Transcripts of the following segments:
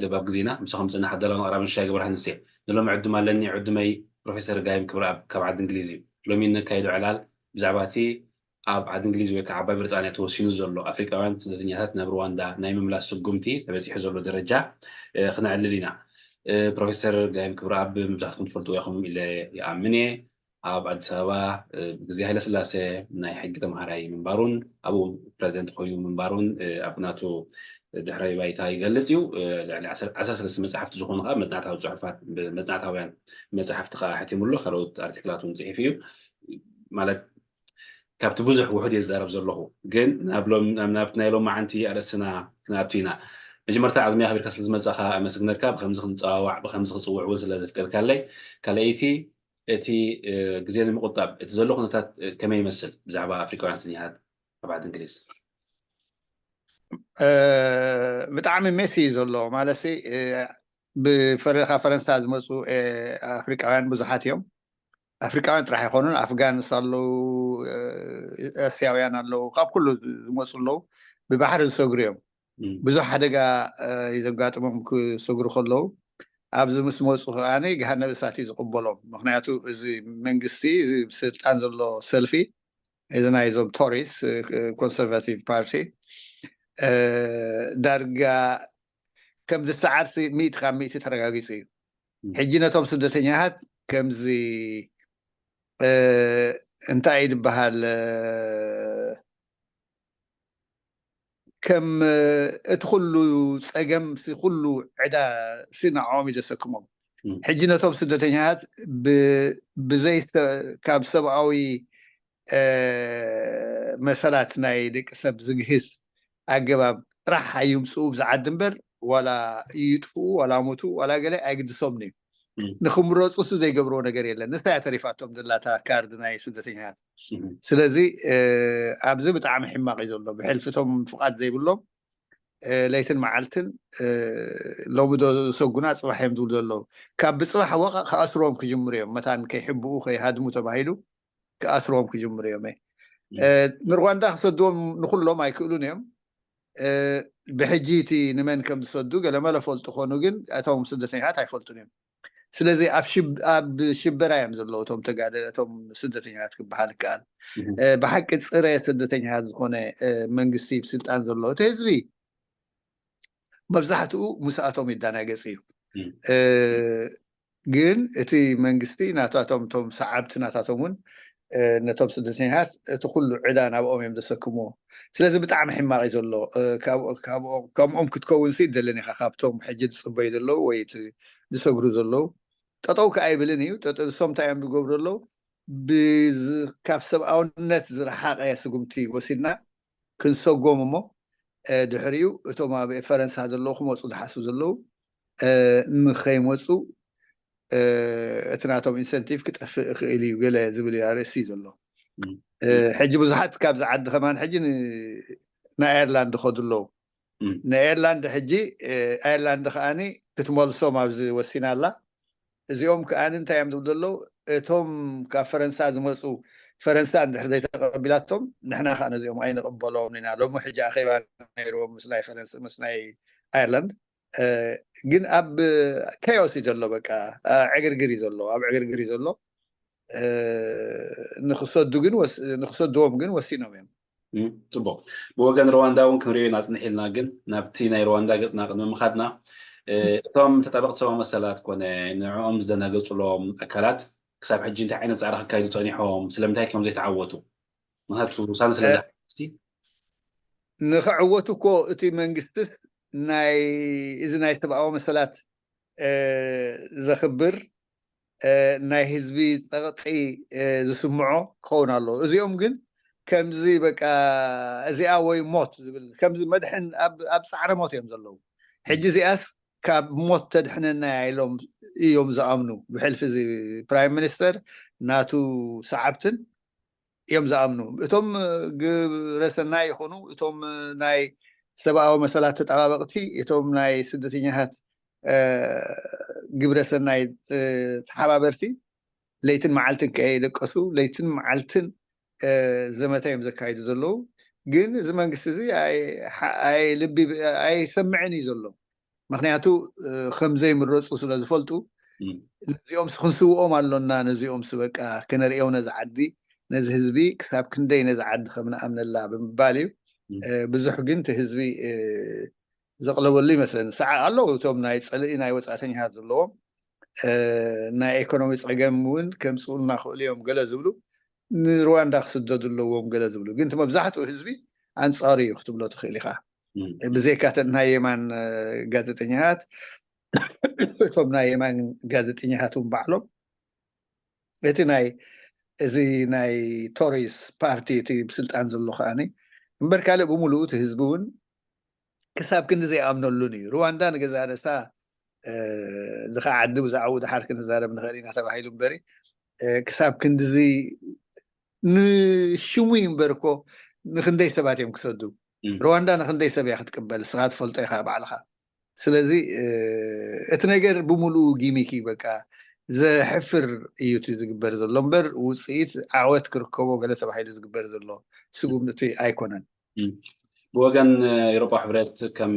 ደባብ ግዜና ምሳኹም ጽናሕ ኣዳላውን ኣቕራብን ሻይ ገብረሃንስ እየ። ንሎሚ ዕዱም ኣለኒ። ዕዱመይ ፕሮፌሰር ጋይም ክብረኣብ ካብ ዓዲ እንግሊዝ እዩ። ሎሚ እነካይዶ ዕላል ብዛዕባ እቲ ኣብ ዓዲ እንግሊዝ ወይ ከዓ ዓባይ ብሪጣንያ ተወሲኑ ዘሎ ኣፍሪቃውያን ስደተኛታት ናብ ሩዋንዳ ናይ ምምላስ ስጉምቲ ተበጺሑ ዘሎ ደረጃ ክነዕልል ኢና። ፕሮፌሰር ጋይም ክብረኣብ መብዛሕትኩም ትፈልጥዎ ኢኹም ኢለ ይኣምን እየ። ኣብ ኣዲስ ኣበባ ብግዜ ሃይለስላሴ ናይ ሕጊ ተምሃራይ ምንባሩን ኣብኡ ፕረዚደንት ኮይኑ ምንባሩን ኣብ ናቱ ድሕረ ባይታ ይገልጽ እዩ። ልዕሊ ዓሰርተ ሰለስተ መጽሓፍቲ ዝኾኑ ከዓ መጽናዕታዊ ጽሑፋት መጽናዕታውያን መጽሓፍቲ ከዓ ሕቲሙሉ፣ ካልኦት ኣርቲክላት እውን ጽሒፉ እዩ። ማለት ካብቲ ብዙሕ ውሑድ እየ ዝዛረብ ዘለኹ፣ ግን ናብቲ ናይ ሎማዓንቲ ኣርእስትና ክንኣቱ ኢና። መጀመርታ ዓቕሚ ኣኽቢርካ ስለ ዝመጻኻ ኣመስግነካ። ብከምዚ ክንጸዋዋዕ ብከምዚ ክጽውዕ እውን ስለ ዘፍቀድካለይ። ካልኣይቲ እቲ ግዜ ንምቁጣብ እቲ ዘሎ ኩነታት ከመይ ይመስል ብዛዕባ ኣፍሪካውያን ስደተኛታት ኣብ ዓዲ እንግሊዝ? ብጣዕሚ ሜስ እዩ ዘሎ። ማለት ብፈረኻ ፈረንሳ ዝመፁ ኣፍሪቃውያን ብዙሓት እዮም። ኣፍሪቃውያን ጥራሕ ይኮኑን ኣፍጋንስ ኣለዉ፣ እስያውያን ኣለዉ፣ ካብ ኩሉ ዝመፁ ኣለዉ። ብባሕሪ ዝሰግሩ እዮም። ብዙሕ ሓደጋ እዩ ዘጋጥሞም ክሰግሩ ከለዉ። ኣብዚ ምስ መፁ ከዓኒ ገሃነብ እሳት እዩ ዝቕበሎም። ምክንያቱ እዚ መንግስቲ፣ እዚ ስልጣን ዘሎ ሰልፊ፣ እዚ ናይዞም ቶሪስ፣ ኮንሰርቫቲቭ ፓርቲ፣ ዳርጋ ከም ዝሰዓር ሚእቲ ካብ ሚእቲ ተረጋጊፁ እዩ። ሕጂ ነቶም ስደተኛታት ከምዚ እንታይ እዩ ዝበሃል፣ ከም እቲ ኩሉ ፀገም ኩሉ ዕዳ ንዕኦም እዩ ዘሰክሞም። ሕጂ ነቶም ስደተኛታት ብዘይ ካብ ሰብኣዊ መሰላት ናይ ደቂ ሰብ ዝግህስ ኣገባብ ጥራሕ ኣይምፅኡ ብዝዓዲ እምበር ዋላ ይጥፍኡ ዋላ ሞቱ ዋላ ገለ ኣይግድሶምን እዩ። ንክምረፁ ሱ ዘይገብርዎ ነገር የለን። ንሳ እያ ተሪፋቶም ዘላታ ካርድ ናይ ስደተኛታት። ስለዚ ኣብዚ ብጣዕሚ ሕማቕ እዩ ዘሎ። ብሕልፊ እቶም ፍቓድ ዘይብሎም ለይትን መዓልትን ሎሚ ዶ ዝሰጉና ፅባሕ እዮም ዝብሉ ዘለዉ። ካብ ብፅባሕ ወ ክኣስርዎም ክጅምሩ እዮም። መታን ከይሕብኡ ከይሃድሙ ተባሂሉ ክኣስርዎም ክጅምሩ እዮም። ንርዋንዳ ክሰድዎም ንኩሎም ኣይክእሉን እዮም። ብሕጂ እቲ ንመን ከም ዝሰዱ ገለመለ ፈልጡ ኮኑ፣ ግን እቶም ስደተኛታት ኣይፈልጡን እዮም። ስለዚ ኣብ ሽበራ እዮም ዘለዉ እቶም ተጋደ እቶም ስደተኛታት ክበሃል ይከኣል። ብሓቂ ፅረ ስደተኛታት ዝኾነ መንግስቲ ስልጣን ዘሎ እቲ ህዝቢ መብዛሕትኡ ምስኣቶም ይዳናገፅ እዩ። ግን እቲ መንግስቲ ናታቶም ቶም ሰዓብቲ ናታቶም እውን ነቶም ስደተኛታት እቲ ኩሉ ዕዳ ናብኦም እዮም ዘሰክምዎ። ስለዚ ብጣዕሚ ሕማቕ እዩ ዘሎ። ከምኦም ክትከውን ሲ ይደልን ኢኻ ካብቶም ሕጂ ዝፅበዩ ዘለዉ ወይ ዝሰግሩ ዘለዉ። ጠጠው ከዓ ይብልን እዩ። ንሶም እንታይ እዮም ዝገብሩ ዘለዉ? ካብ ሰብኣውነት ዝረሓቐ ስጉምቲ ወሲድና ክንሰጎም እሞ ድሕሪኡ እቶም ኣብ ፈረንሳ ዘለዉ ክመፁ ዝሓስቡ ዘለዉ ንኸይመፁ እቲ ናቶም ኢንሰንቲቭ ክጠፍእ ይኽእል እዩ ገለ ዝብል ኣርእስቲ ዘሎ። ሕጂ ብዙሓት ካብዚ ዓዲ ከማን ሕጂ ንኣየርላንድ ዝኸዱ ኣለዉ። ንኣየርላንድ ሕጂ ኣየርላንድ ከዓኒ ክትመልሶም ኣብዚ ወሲና ኣላ። እዚኦም ከዓኒ እንታይ እዮም ዝብሉ ዘለዉ? እቶም ካብ ፈረንሳ ዝመፁ ፈረንሳ እንድሕር ዘይተቐቢላቶም ንሕና ከዓ ነዚኦም ኣይንቕበሎም ኢና። ሎሚ ሕጂ ኣኼባ ነይርዎም ምስ ናይ ፈረንሳ ምስ ናይ ኣየርላንድ ግን ኣብ ኬዮስ እዩ ዘሎ። በቃ ዕግርግር እዩ ዘሎ፣ ኣብ ዕግርግር እዩ ዘሎ። ንክሰዱ ግን ንክሰድዎም ግን ወሲኖም እዮም። ፅቡቅ። ብወገን ሩዋንዳ እውን ክንሪኦ ኢና ፅንሕ ኢልና፣ ግን ናብቲ ናይ ሩዋንዳ ገፅና ቅድሚ ምኻድና እቶም ተጣበቅቲ ሰብኣዊ መሰላት ኮነ ንዕኦም ዝደናገፁሎም ኣካላት ክሳብ ሕጂ እንታይ ዓይነት ፃዕሪ ክካይዱ ፀኒሖም? ስለምንታይ ከም ዘይተዓወቱ? ምክንያቱ ውሳነ ስለ ንክዕወቱ እኮ እቲ መንግስትስ ናይ እዚ ናይ ሰብኣዊ መሰላት ዘኽብር ናይ ህዝቢ ፀቕጢ ዝስምዖ ክኸውን ኣለዎ። እዚኦም ግን ከምዚ በቃ እዚኣ ወይ ሞት ዝብል ከምዚ መድሕን ኣብ ፃዕረ ሞት እዮም ዘለዉ። ሕጂ እዚኣስ ካብ ሞት ተድሕነና ኢሎም እዮም ዝኣምኑ። ብሕልፊ እዚ ፕራይም ሚኒስተር ናቱ ሰዓብትን እዮም ዝኣምኑ። እቶም ግብረ ሰናይ ይኹኑ እቶም ናይ ሰብኣዊ መሰላት ተጠባበቕቲ እቶም ናይ ስደተኛታት ግብረ ሰናይ ተሓባበርቲ ለይትን መዓልትን ከየደቀሱ ለይትን መዓልትን ዘመተ እዮም ዘካይዱ ዘለዉ። ግን እዚ መንግስቲ እዚ ኣይ ልቢ ኣይሰምዕን እዩ ዘሎ። ምክንያቱ ከም ዘይምረፁ ስለ ዝፈልጡ፣ ነዚኦም ክንስውኦም ኣሎና፣ ነዚኦም በቃ ክነርእዮም ነዚ ዓዲ፣ ነዚ ህዝቢ ክሳብ ክንደይ ነዚ ዓዲ ከምንኣምነላ ብምባል እዩ። ብዙሕ ግን እቲ ህዝቢ ዘቕለበሉ ይመስለኒ። ሰዓ ኣለዉ እቶም ናይ ፅልኢ ናይ ወፃእተኛታት ዘለዎም፣ ናይ ኢኮኖሚ ፀገም እውን ከምፅኡልና ክእሉ እዮም ገለ ዝብሉ፣ ንሩዋንዳ ክስደዱ ኣለዎም ገለ ዝብሉ። ግን እቲ መብዛሕትኡ ህዝቢ ኣንፃሩ እዩ ክትብሎ ትኽእል ኢኻ። ብዘይካ እተን ናይ የማን ጋዜጠኛታት፣ እቶም ናይ የማን ጋዜጠኛታት እውን ባዕሎም፣ እቲ ናይ፣ እዚ ናይ ቶሪስ ፓርቲ፣ እቲ ብስልጣን ዘሎ ከዓኒ እምበር፣ ካልእ ብምሉኡ እቲ ህዝቢ እውን ክሳብ ክንዲ ዘይኣምነሉን እዩ። ሩዋንዳ ንገዛ ርእሳ፣ እዚ ከዓ ዓዲ ብዛዕባኡ ድሓር ክንዛረብ ንኽእል ኢና ተባሂሉ እምበሪ፣ ክሳብ ክንድዚ ንሽሙ እዩ እምበር እኮ ንክንደይ ሰባት እዮም ክሰዱ? ሩዋንዳ ንክንደይ ሰብ እያ ክትቅበል? ንስኻ ትፈልጦ ኢኻ ባዕልኻ። ስለዚ እቲ ነገር ብምሉኡ ጊሚክ እዩ፣ በቃ ዘሕፍር እዩ እቲ ዝግበር ዘሎ እምበር፣ ውፅኢት ዓወት ክርከቦ ገለ ተባሂሉ ዝግበር ዘሎ ስጉምቲ ኣይኮነን። ብወገን ኤውሮጳ ሕብረት ከም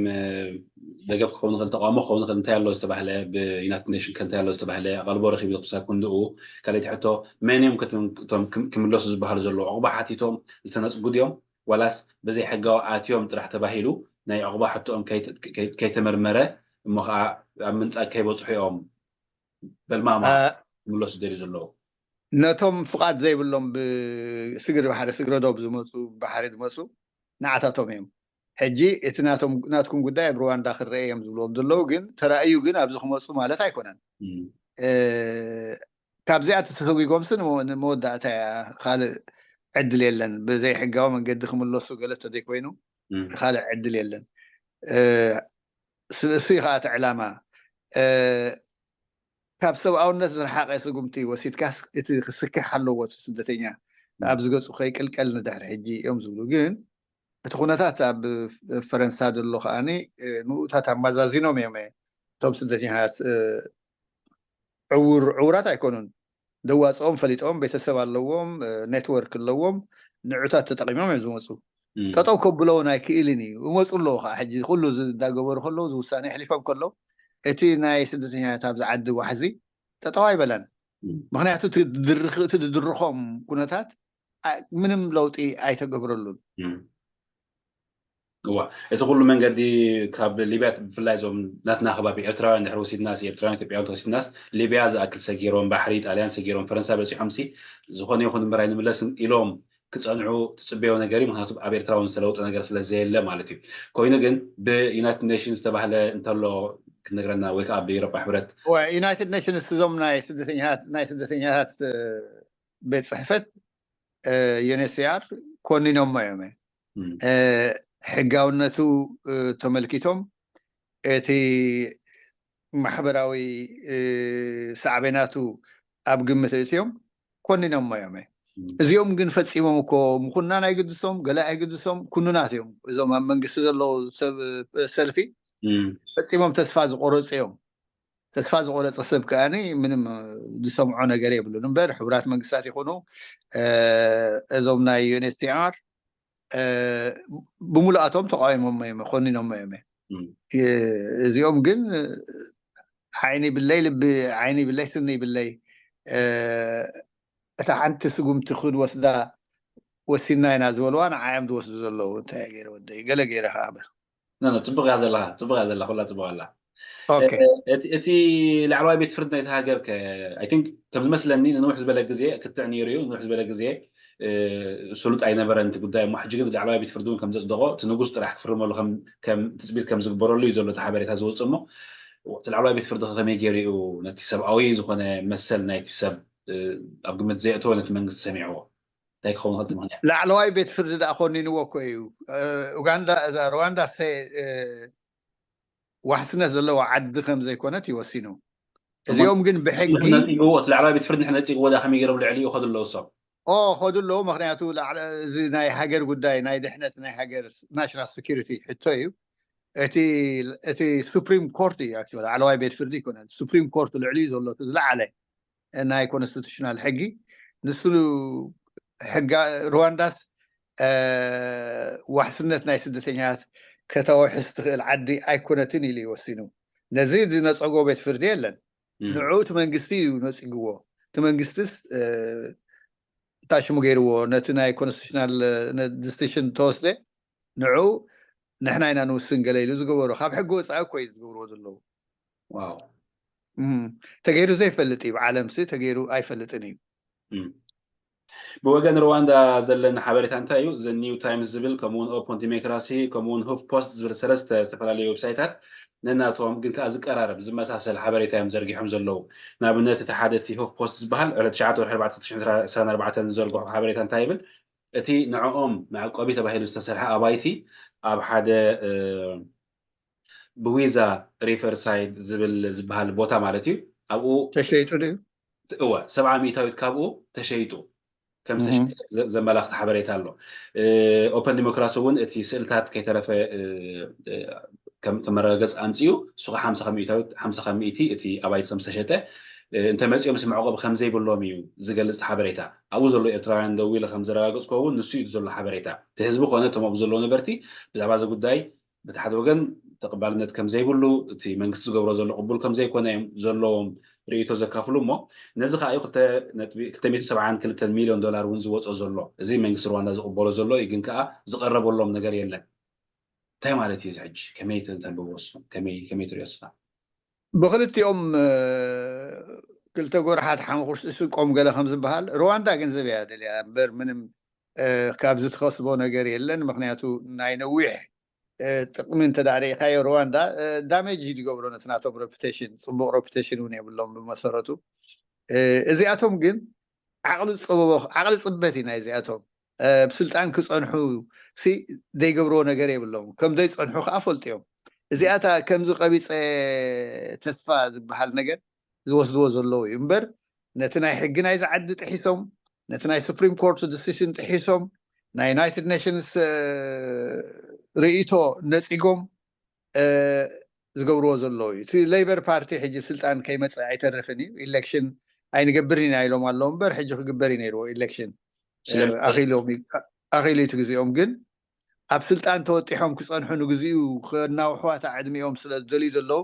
ደገፍ ክኸውን ይኽእል፣ ተቃውሞ ክኸውን ይኽእል፣ እንታይ ኣሎ ዝተባህለ፣ ብዩናይትድ ኔሽን ከ እንታይ ኣሎ ዝተባህለ ኣቓልቦ ረኺቡ ክሳብ ክንድኡ፣ ካልኣይቲ ሕቶ፣ መን እዮም እቶም ክምለሱ ዝበሃሉ ዘለዉ? ዕቑባ ሓቲቶም ዝተነፅጉ ድዮም? ዋላስ ብዘይ ሕጋዊ ኣትዮም ጥራሕ ተባሂሉ ናይ ዕቑባ ሕቶኦም ከይተመርመረ እሞ ከዓ ኣብ ምንፃግ ከይበፅሑ እዮም በልማማ ክምለሱ ደልዩ ዘለዉ? ነቶም ፍቓድ ዘይብሎም ብስግሪ ባሕሪ፣ ስግረ ዶብ ዝመፁ፣ ባሕሪ ዝመፁ ንዓታቶም እዮም። ሕጂ እቲ ናትኩም ጉዳይ ኣብ ሩዋንዳ ክረአ እዮም ዝብልዎም ዘለዉ፣ ግን ተራእዩ ግን ኣብዚ ክመፁ ማለት ኣይኮነን። ካብዚኣ ተሰጒጎምሲ ንመወዳእታ እያ፣ ካልእ ዕድል የለን። ብዘይ ሕጋዊ መንገዲ ክምለሱ ገለ ተዘይኮይኑ ካልእ ዕድል የለን። እሱ እዩ ከዓ እቲ ዕላማ። ካብ ሰብኣውነት ዝረሓቐ ስጉምቲ ወሲድካስ እቲ ክስክሕ ኣለዎ፣ እቲ ስደተኛ ኣብ ዝገፁ ከይቅልቀል ንድሕሪ ሕጂ እዮም ዝብሉ። ግን እቲ ኩነታት ኣብ ፈረንሳ ዘሎ ከዓኒ ንኡታት ኣማዛዚኖም እዮም። እቶም ስደተኛታት ዕውር ዕውራት ኣይኮኑን። ደዋፅኦም ፈሊጦም፣ ቤተሰብ ኣለዎም፣ ኔትወርክ ኣለዎም፣ ንዑታት ተጠቂሞም እዮም ዝመፁ። ጠጠው ከብሎ እውን ኣይክእልን እዩ። ይመፁ ኣለዉ ከዓ ሕጂ ኩሉ እዚ እንዳገበሩ ከለዉ፣ እዚ ውሳኔ ኣሕሊፎም ከለዉ፣ እቲ ናይ ስደተኛታት ኣብዚ ዓዲ ዋሕዚ ጠጠው ኣይበለን። ምክንያቱ እቲ ዝድርኾም ኩነታት ምንም ለውጢ ኣይተገብረሉን። እዋ፣ እቲ ኩሉ መንገዲ ካብ ሊብያ፣ ብፍላይ እዞም ናትና ከባቢ ኤርትራውያን ድሕሪ ወሲድናስ፣ ኤርትራውያን ኢትዮጵያውያን ተወሲድናስ፣ ሊብያ ዝኣክል ሰጊሮም፣ ባሕሪ ጣልያን ሰጊሮም ፈረንሳ በፂሖምሲ፣ ዝኾነ ይኹን እምበር ኣይንምለስን ኢሎም ክፀንዑ ትፅበዮ ነገር እዩ። ምክንያቱ ኣብ ኤርትራ እውን ዝተለውጠ ነገር ስለ ዘየለ ማለት እዩ። ኮይኑ ግን ብዩናይትድ ኔሽንስ ዝተባህለ እንተሎ ክትነግረና፣ ወይ ከዓ ብኤውሮጳ ሕብረት። ዩናይትድ ኔሽንስ እዞም ናይ ስደተኛታት፣ ናይ ስደተኛታት ቤት ፅሕፈት ዩኤንኤችሲኣር ኮኒኖሞ እዮም። ሕጋውነቱ ተመልኪቶም፣ እቲ ማሕበራዊ ሳዕቤናቱ ኣብ ግምት እትዮም ኮኒኖሞ እዮም። እዚኦም ግን ፈፂሞም እኮ ምኩናን ኣይግድሶም፣ ገለ ኣይግድሶም፣ ኩኑናት እዮም። እዞም ኣብ መንግስቲ ዘለዉ ሰብ ሰልፊ ፈፂሞም ተስፋ ዝቆረፁ እዮም። ተስፋ ዝቆረፀ ሰብ ከዓኒ ምንም ዝሰምዖ ነገር የብሉን። እምበር ሕቡራት መንግስታት ይኹኑ እዞም ናይ ዩኤንኤችሲኣር ብምሉኣቶም ተቃዊሞሞ እዮም፣ ኮኒኖሞ እዮም። እዚኦም ግን ዓይኒ ይብለይ ልቢ፣ ዓይኒ ይብለይ ስኒ ይብለይ፣ እታ ሓንቲ ስጉምቲ ክንወስዳ ወሲንና ኢና ዝበልዋ ንዓ እዮም ዝወስዱ ዘለዉ። እንታይ ገይረ ወደይ፣ ገለ ገይረ ከዓ በል። ጽቡቕ እያ ዘለኻ፣ ጽቡቕ እያ ዘለኻ፣ ኩላ ጽቡቕ ኣላ። እቲ ላዕለዋይ ቤት ፍርዲ ናይቲ ሃገር ከ፣ I think ከም ዝመስለኒ ንንውሕ ዝበለ ግዜ ክትዕ ነይሩ እዩ። ንንውሕ ዝበለ ግዜ ስሉጥ ኣይነበረን እቲ ጉዳይ እሞ፣ ሕጂ ግን ላዕለዋይ ቤት ፍርዲ እውን ከም ዘጽደቖ፣ እቲ ንጉስ ጥራሕ ክፍርመሉ ከም ትጽቢት ከም ዝግበረሉ እዩ ዘሎ እቲ ሓበሬታ ዝወጽእ እሞ፣ እቲ ላዕለዋይ ቤት ፍርዲ ከመይ ገይሩ እዩ ነቲ ሰብኣዊ ዝኾነ መሰል ናይቲ ሰብ ኣብ ግምት ዘየእተወ ነቲ መንግስቲ ሰሚዕዎ? እንታይ ክኸውን ይኽእል እቲ ምኽንያት? ላዕለዋይ ቤት ፍርዲ ደኣ ኮኒንዎ እኮ እዩ። ኡጋንዳ፣ እዛ ሩዋንዳ ዋሕስነት ዘለዋ ዓዲ ከም ዘይኮነት እዩ ወሲኑ። እዚኦም ግን ብሕጊ ነጺግዎ፣ እቲ ላዕለዋይ ቤት ፍርዲ ነጺግዎ ደኣ ከመይ ገይሮም ልዕሊኡ ይኸዱ ኣለዉ እሶም? ኦ ኸዱ ኣለዉ። ምኽንያቱ እዚ ናይ ሃገር ጉዳይ፣ ናይ ድሕነት ናይ ሃገር፣ ናሽናል ሴኩሪቲ ሕቶ እዩ። እቲ ሱፕሪም ኮርት እዩ፣ ላዕለዋይ ቤት ፍርዲ ኣይኮነን። ሱፕሪም ኮርት ልዕሊኡ ዘሎ ዝለዓለ ናይ ኮንስቲቱሽናል ሕጊ ንሱ፣ ሕጋ ሩዋንዳስ ዋሕስነት ናይ ስደተኛታት ከተውሕስ ትኽእል ዓዲ ኣይኮነትን ኢሉ እዩ ወሲኑ። ነዚ ዝነፀጎ ቤት ፍርዲ የለን። ንዑ እቲ መንግስቲ እዩ ነፂግዎ። እቲ መንግስትስ እንታይ ሽሙ ገይርዎ? ነቲ ናይ ኮንስቲቱሽናል ዲሲሽን ተወስደ ንዑ ንሕና ኢና ንውስን ገለ ኢሉ ዝገበሮ። ካብ ሕጊ ወፃኢ እኮ እዩ ዝገብርዎ ዘለዉ። ተገይሩ ዘይፈልጥ እዩ። ብዓለምሲ ተገይሩ ኣይፈልጥን እዩ። ብወገን ሩዋንዳ ዘለና ሓበሬታ እንታይ እዩ? ዘ ኒው ታይምስ ዝብል፣ ከምኡውን ኦፖን ዲሞክራሲ፣ ከምኡውን ሁፍ ፖስት ዝብል ሰለስተ ዝተፈላለዩ ዌብሳይታት ነናቶም ግን ከኣ ዝቀራረብ ዝመሳሰል ሓበሬታ እዮም ዘርጊሖም ዘለዉ። ንኣብነት እቲ ሓደ እቲ ሁፍ ፖስት ዝበሃል ዕለት ትሽዓተ ወርሒ ኣርባዕተ ክልተ ሽሕን ዕስራን ኣርባዕተን ዝዘርግሖ ሓበሬታ እንታይ ይብል? እቲ ንዕኦም መዕቆቢ ተባሂሉ ዝተሰርሐ ኣባይቲ ኣብ ሓደ ብዊዛ ሪቨርሳይድ ዝብል ዝበሃል ቦታ ማለት እዩ። ኣብኡ ተሸይጡ ድዩ? እወ፣ ሰብዓ ሚእታዊት ካብኡ ተሸይጡ ከም ዝተሸጠ ዘመላኽት ሓበሬታ ኣሎ። ኦፐን ዲሞክራሲ እውን እቲ ስእልታት ከይተረፈ ከም መረጋገፂ ኣምፅኡ፣ እሱ ከዓ ሓምሳ ካብ ሚእታዊት፣ ሓምሳ ካብ ሚእቲ እቲ ኣባይቲ ከም ዝተሸጠ፣ እንተመፂኦም ምስ መዕቆቢ ከም ዘይብሎም እዩ ዝገልፅ ሓበሬታ። ኣብኡ ዘሎ ኤርትራውያን ደዊለ ከም ዘረጋገፅኩ እውን ንሱ እዩ ዘሎ ሓበሬታ። እቲ ህዝቢ ኮነ እቶም ኣብኡ ዘለዉ ነበርቲ ብዛዕባ እዚ ጉዳይ በቲ ሓደ ወገን ተቐባልነት ከም ዘይብሉ፣ እቲ መንግስቲ ዝገብሮ ዘሎ ቅቡል ከም ዘይኮነ እዮም ዘለዎም ርእይቶ ዘካፍሉ። እሞ ነዚ ከዓ እዩ ክልተ ሚእቲ ሰብዓን ክልተን ሚልዮን ዶላር እውን ዝወፆ ዘሎ። እዚ መንግስቲ ሩዋንዳ ዝቕበሎ ዘሎ እዩ፣ ግን ከዓ ዝቐረበሎም ነገር የለን። እንታይ ማለት እዩ እዚ ሕጂ? ከመይ ተንብቦ ንስኹም? ከመይ ትሪኦ ንስኻ? ብክልቲኦም ክልተ ጎርሓት ሓንኩስ ስቆም ገለ ከም ዝበሃል። ሩዋንዳ ገንዘብ እያ ደልያ እምበር ምንም ካብዚ ትኸስቦ ነገር የለን። ምክንያቱ ናይ ነዊሕ ጥቕሚ እንተ ደኣ ርኢኻዮ ሩዋንዳ ዳሜጅ እዩ ዝገብሮ ነቲ ናቶም ሬፑቴሽን። ፅቡቕ ሬፑቴሽን እውን የብሎም ብመሰረቱ። እዚኣቶም ግን ዓቕሊ ዝፀበቦ ዓቕሊ ፅበት እዩ ናይ እዚኣቶም። ብስልጣን ክፀንሑ ሲ ዘይገብርዎ ነገር የብሎም። ከም ዘይፀንሑ ከዓ ፈልጡ እዮም። እዚኣታ ከምዚ ቀቢፀ ተስፋ ዝበሃል ነገር ዝወስድዎ ዘለዉ እዩ እምበር ነቲ ናይ ሕጊ ናይዚ ዓዲ ጥሒሶም፣ ነቲ ናይ ሱፕሪም ኮርት ዲሲሽን ጥሒሶም፣ ናይ ዩናይትድ ኔሽንስ ርእይቶ ነፂጎም ዝገብርዎ ዘለዉ እዩ። እቲ ሌበር ፓርቲ ሕጂ ስልጣን ከይመፀ ኣይተርፍን እዩ። ኢሌክሽን ኣይንገብርን ኢና ኢሎም ኣለዉ እምበር ሕጂ ክግበር እዩ ነይርዎ ኢሌክሽን። ኣኺሉ እቲ ግዜኦም ግን ኣብ ስልጣን ተወጢሖም ክፀንሑ ንግዚኡ ከናውሕዋ እታ ዕድሚኦም ስለ ዝደልዩ ዘለዉ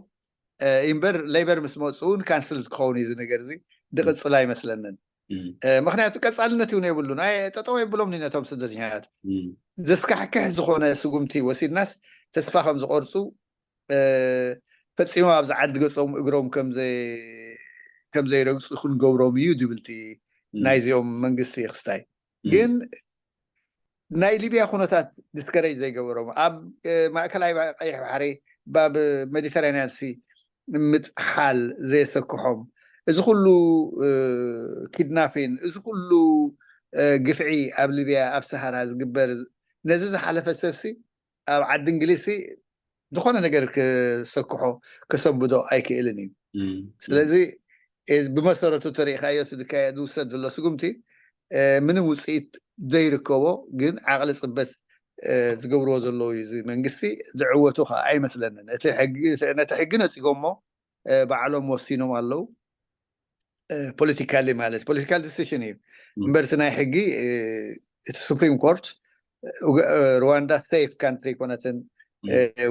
እምበር ሌበር ምስ መፁ እውን ካንስል ክኸውን እዩ እዚ ነገር እዚ ድቕፅል ኣይመስለንን። ምክንያቱ ቀፃልነት እውን የብሉን። ጠጠው የብሎም ነቶም ስደተኛታት ዘስካሕክሕ ዝኾነ ስጉምቲ ወሲድናስ ተስፋ ከም ዝቆርፁ ፈፂሞም ኣብዚ ዓዲ ገፆም እግሮም ከም ዘይረግፁ ክንገብሮም እዩ ዝብል እቲ ናይዚኦም መንግስቲ ክስታይ ግን ናይ ሊብያ ኩነታት ዲስከሬጅ ዘይገበሮም ኣብ ማእከላይ ቀይሕ ባሕሪ ባብ ሜዲተራንያን ሲ ምጥሓል ዘየሰክሖም እዚ ኩሉ ኪድናፒን እዚ ኩሉ ግፍዒ ኣብ ሊብያ ኣብ ሰሃራ ዝግበር ነዚ ዝሓለፈ ሰብሲ ኣብ ዓዲ እንግሊዝሲ ዝኾነ ነገር ክሰክሖ ከሰንብዶ ኣይክእልን እዩ። ስለዚ ብመሰረቱ ተሪኢኻዮ ዝወሰድ ዘሎ ስጉምቲ ምንም ውፅኢት ዘይርከቦ ግን ዓቕሊ ፅበት ዝገብርዎ ዘለዉ እዩ። እዚ መንግስቲ ዝዕወቱ ከዓ ኣይመስለንን። ነቲ ሕጊ ነፂጎሞ ባዕሎም ወሲኖም ኣለዉ። ፖለቲካሊ ማለት ፖለቲካል ዲሲሽን እዩ እምበር እቲ ናይ ሕጊ እቲ ሱፕሪም ኮርት ሩዋንዳ ሴፍ ካንትሪ ኣይኮነትን፣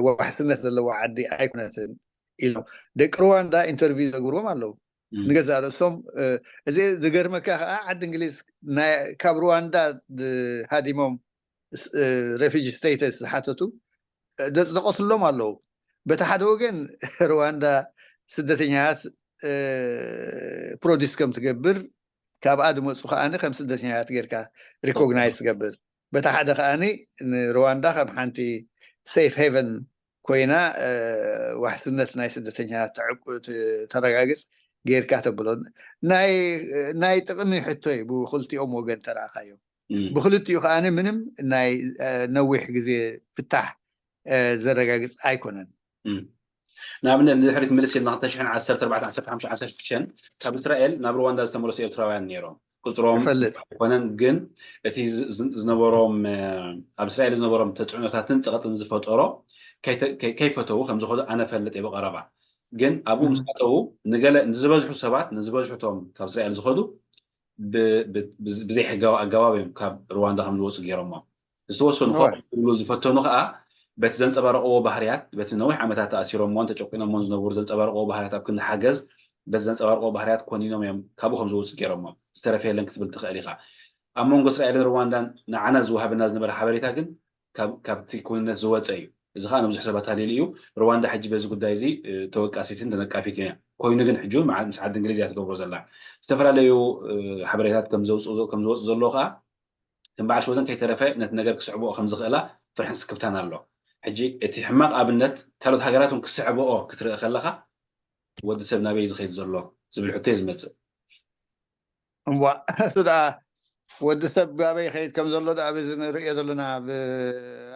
ዋሕስነት ዘለዋ ዓዲ ኣይኮነትን ኢሎም ደቂ ሩዋንዳ ኢንተርቪው ዘግብርዎም ኣለዉ። ንገዛእ ርእሶም እዚ ዝገርመካ ከዓ ዓዲ እንግሊዝ ካብ ሩዋንዳ ሃዲሞም ሬፊጂ ስቴተስ ዝሓተቱ ዘፅደቐትሎም ኣለዉ። በቲ ሓደ ወገን ሩዋንዳ ስደተኛታት ፕሮዲስ ከም ትገብር ካብኣ ዝመፁ ከዓኒ ከም ስደተኛታት ጌርካ ሪኮግናይዝ ትገብር። በቲ ሓደ ከዓኒ ንሩዋንዳ ከም ሓንቲ ሴፍ ሄቨን ኮይና ዋሕስነት ናይ ስደተኛታት ተረጋግፅ ጌርካ ተብሎ ናይ ጥቕሚ ሕቶ እዩ ብክልቲኦም ወገን ተረኣኻዮ። ብክልቲኡ ከዓኒ ምንም ናይ ነዊሕ ግዜ ፍታሕ ዘረጋግፅ ኣይኮነን። ንኣብነት ንድሕሪት ምልስ ኢልና ክልተ ሽሕን ዓሰርተ ኣርባዕተን ዓሰርተ ሓሙሽተን ዓሰርተ ሽዱሽተን ካብ እስራኤል ናብ ሩዋንዳ ዝተመለሱ ኤርትራውያን ነይሮም። ቁፅሮም ኣይኮነን ግን እቲ ዝነበሮም ኣብ እስራኤል ዝነበሮም ተፅዕኖታትን ፀቕጥን ዝፈጠሮ ከይፈተዉ ከም ዝኸዱ ኣነ ፈልጥ እየ ብቐረባ። ግን ኣብኡ ምስ ኣተዉ ንገለ ንዝበዝሑ ሰባት ንዝበዝሑ እቶም ካብ እስራኤል ዝኸዱ ብዘይሕጋዊ ኣገባብ እዮም ካብ ሩዋንዳ ከም ዝወፁ ገይሮሞ። ዝተወሰኑ ዝብሉ ዝፈተኑ ከዓ በቲ ዘንፀባረቕዎ ባህርያት፣ በቲ ነዊሕ ዓመታት ተኣሲሮሞን ተጨቂኖሞን ዝነበሩ ዘንፀባረቕዎ ባህርያት ኣብ ክንዲ ሓገዝ፣ በቲ ዘንፀባረቕዎ ባህርያት ኮኒኖም እዮም ካብኡ ከም ዝወፁ ገይሮሞም። ዝተረፈ የለን ክትብል ትኽእል ኢኻ። ኣብ መንጎ እስራኤልን ሩዋንዳን ንዓና ዝወሃበና ዝነበረ ሓበሬታ ግን ካብ- ካብቲ ክውንነት ዝወፀ እዩ። እዚ ከዓ ንብዙሕ ሰባት ሃሊሉ እዩ። ሩዋንዳ ሕጂ በዚ ጉዳይ እዚ እ፣ ተወቃሲትን ተነቃፊትን እያ። ኮይኑ ግን ሕጂ እውን መዓ- ምስ ዓዲ እንግሊዝ እያ ትገብሮ ዘላ። ዝተፈላለዩ እ፣ ሓበሬታት ከም ዘውፅኡ- ከም ዝወፁ ዘለዎ ከዓ ከም በዓል ሽወደን ከይተረፈ ነቲ ነገር ክስዕብኦ ከም ዝኽእላ ፍርሕን ስክፍታን ኣሎ። ሕጂ እቲ ሕማቕ ኣብነት ካልኦት ሃገራት እውን ክስዕብኦ ክትርኢ ከለኻ ወዲ ሰብ ናበይ ዝኸይድ ዘሎ ዝብል ሕቶ እዩ ዝመፅእ። እዋ እሱ ደኣ ወዲ ሰብ ኣበይ ይኸይድ ከም ዘሎ ደኣ በዚ ንርእዮ ዘለና ኣብ-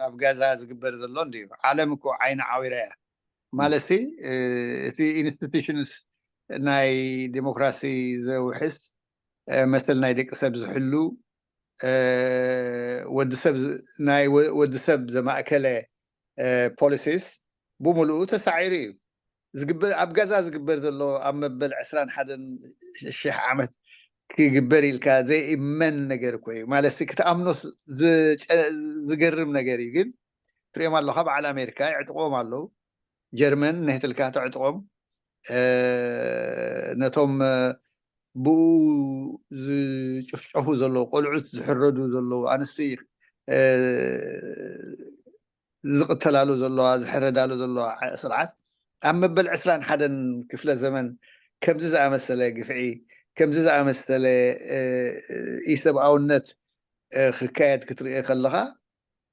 ኣብ ጋዛ ዝግበር ዘሎ እንድዩ። ዓለም እኮ ዓይኒ ዓዊራ እያ ማለት ሲ እቲ ኢንስቲቱሽንስ ናይ ዲሞክራሲ ዘውሕስ እ፣ መሰል ናይ ደቂ ሰብ ዝሕሉ እ፣ ወዲ ሰብ ዝ- ናይ ወ- ወዲ ሰብ ዘማእከለ ፖሊሲስ ብምሉኡ ተሳዒሩ እዩ ዝግበር። ኣብ ጋዛ ዝግበር ዘሎ ኣብ መበል ዕስራን ሓደን ሽሕ ዓመት ክግበር ኢልካ ዘይእመን ነገር እኮ እዩ ማለት ክትኣምኖስ ዝጨ- ዝገርም ነገር እዩ። ግን ትሪኦም ኣለኻ በዓል ኣሜሪካ ይዕጥቅዎም ኣለዉ። ጀርመን ንህትልካ ተዕጥቆም እ፣ ነቶም እ፣ ብኡ ዝጭፍጨፉ ዘለዉ ቆልዑት ዝሕረዱ ዘለዉ ኣንስቲ እ፣ ዝቕተላሉ ዘለዋ ዝሕረዳሉ ዘለዋ ዓ- ስርዓት ኣብ መበል ዕስራን ሓደን ክፍለ ዘመን ከምዚ ዝኣመሰለ ግፍዒ ከምዚ ዝኣመሰለ እ፣ እ፣ ኢሰብኣውነት እ፣ ክካየድ ክትርኢ ከለኻ